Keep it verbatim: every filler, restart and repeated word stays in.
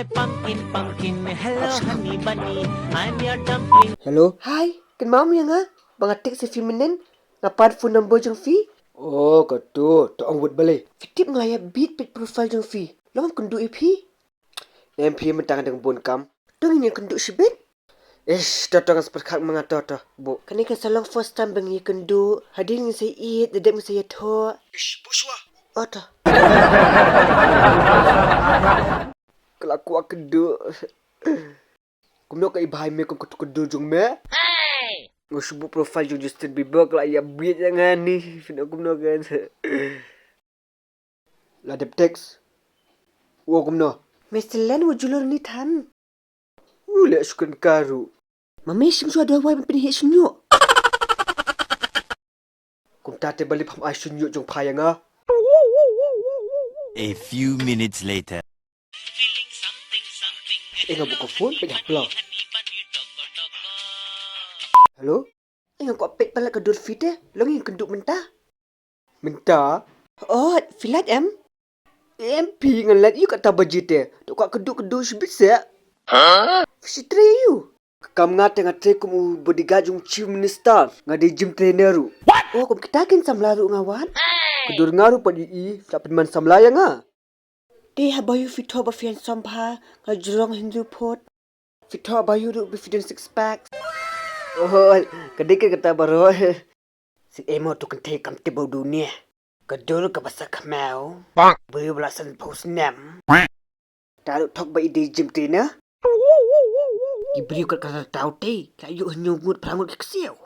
Pumpkin, pumpkin, hello honey bunny, I'm your dumpling. Hello. Hi, kynmaw me ïa nga? Ba nga text ïa phi mynnin, nga pan phone number jong phi. Oh, kato, to ong wut balei? Phi tip nga la ïa bit peit profile jong phi. Long kynduh ïa phi. Em phi mynta nga dang bun kam. To ngin ïa kynduh shibit. Ish, to to ngan sa pyrkhat ma nga to to. Bu. Kane kan sa long first time ba ngi ïa kynduh. Hadien ngin sa ïeit, da dep ngin sa ïathoh. Ish, bu shuwa. Oh to. Ka la kwah kynduh. Kumno ka i bhai me kum ka tu kynduh jong me? Nga shu buh profile jong Justin Bieber ka la ïa bit ïa nga ni. Phi na kumno kan. La dep text. Wo kumno? Mister Len, wa julor ni than. U leh shu kren ka ruh. Ma me shim shuwa dawai ban pynheh shñiuh. Kumta te balei pham ai shñiuh jong pha ïa nga. A few minutes later. Eh, nga buh ka phone peit ha pla. Hello? Eh, nga kwah peit palat ka dur phi te. Long ïa kynduh mynta. Mynta? Oh, phi lait em? Em phi, ngan lait ïa kata baje te. To kwah kynduh kynduh shibit seh. Phi shi trei ïa u. Ka kam nga te nga trei kum u bodyguard jong Chief Minister. Nga dei gym trainer ruh. Oh, kum kita kin samla ruh nga wad. Ka dur nga ruh pat ïohi, phi lah pynman samla ïa nga. Te haba ïohi phi thoh ba phi handsome bha, nga jrong hynriew phut. Phi thoh ba ïohi ruh ba phi don six pack. Oh, ka dei ka kata baroh. Sien ei mo tu kynthei kam tip ba u dune. Ka dur kaba sa khmew. Briew ba la san phew snem. Ta ruh thok ba i dei gym trainer. Ki briew kat ka taw te, ka ïoh hynñiew ngut phra ngut ki ksiew.